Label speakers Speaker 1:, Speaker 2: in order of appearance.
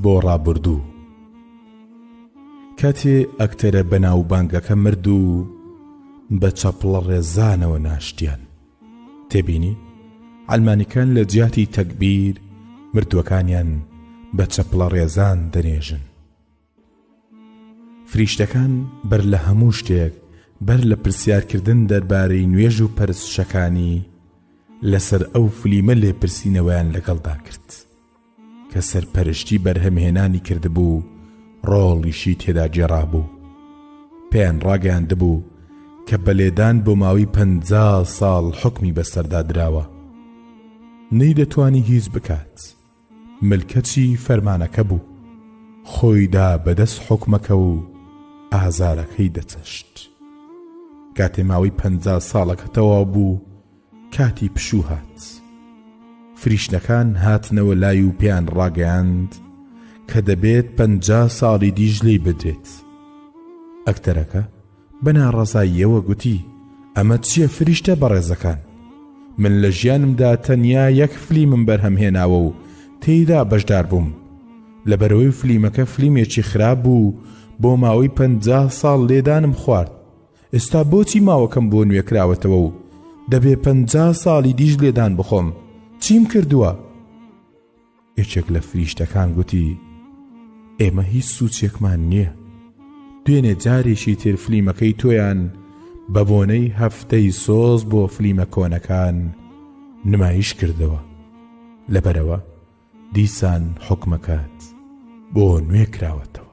Speaker 1: بۆ ڕابوردوو. کاتێ ئەکتەرە بەناوبانگەکە مرد و بە چەپڵە ڕێزانەوە ناشتیان. تێبینی، عەلمانیکان لە جیاتی تەکبیر مردووەکانیان بە چەپڵە ڕێزان دەنێژن. فریشتەکان بەر لە هەموو شتێک، بەر لە پرسیارکردن دەربارەی نوێژ و پەرستشەکانی، لەسەر ئەو فلیمە لێپرسینەوەیان لەگەڵدا کرد، کە سەرپەرشتی بەرهەمهێنانی کردبوو و ڕۆڵیشی تێدا گێڕابوو. پێیان ڕاگەیاندبوو کە بە لێدان بۆ ماوەی 50 ساڵ حوکمی بەسەردا دراوە. نەیدەتوانی هیچ بکات. ملکەچی فەرمانەکە بوو، خۆی دا بەدەست حوکمەکە و ئازارەکەی دەچەشت. کاتێ ماوەی 50 ساڵەکە تەواو بوو، کاتی پشوو هات. فریشتەکان هاتنەوە لای و پێیان ڕاگەیاند کە دەبێت 50 ساڵی دیش لێی بدرێت. ئەکتەرەکە بە ناڕەزاییەوە گوتی، ئەمە چییە فریشتە بەڕێزەکان؟ من لە ژیانمدا تەنیا یەک فلیمم بەرهەم هێناوە و تێیدا بەشدار بووم. لەبەرئەوەی فلیمەکە فلیمێکی خراپ بوو، بۆ ماوەی 50 ساڵ لێدانم خوارد. ئێستا بۆچی ماوەکەم بۆ نوێ کراوەتەوە و دەبێ 50 ساڵی دیش لێدان بخۆم؟ چیم کردووە؟ یەکێک لە فریشتەکان گوتی، ئێمە هیچ سوچێکمان نییە. دوێنێ جارێکی تر فلیمەکەی تۆیان بە بۆنەی هەفتەی سۆز بۆ فلیمە کۆنەکان نمایش کردەوە. لەبەرئەوە دیسان حوکمەکەت بۆ نوێ کراوەتەوە.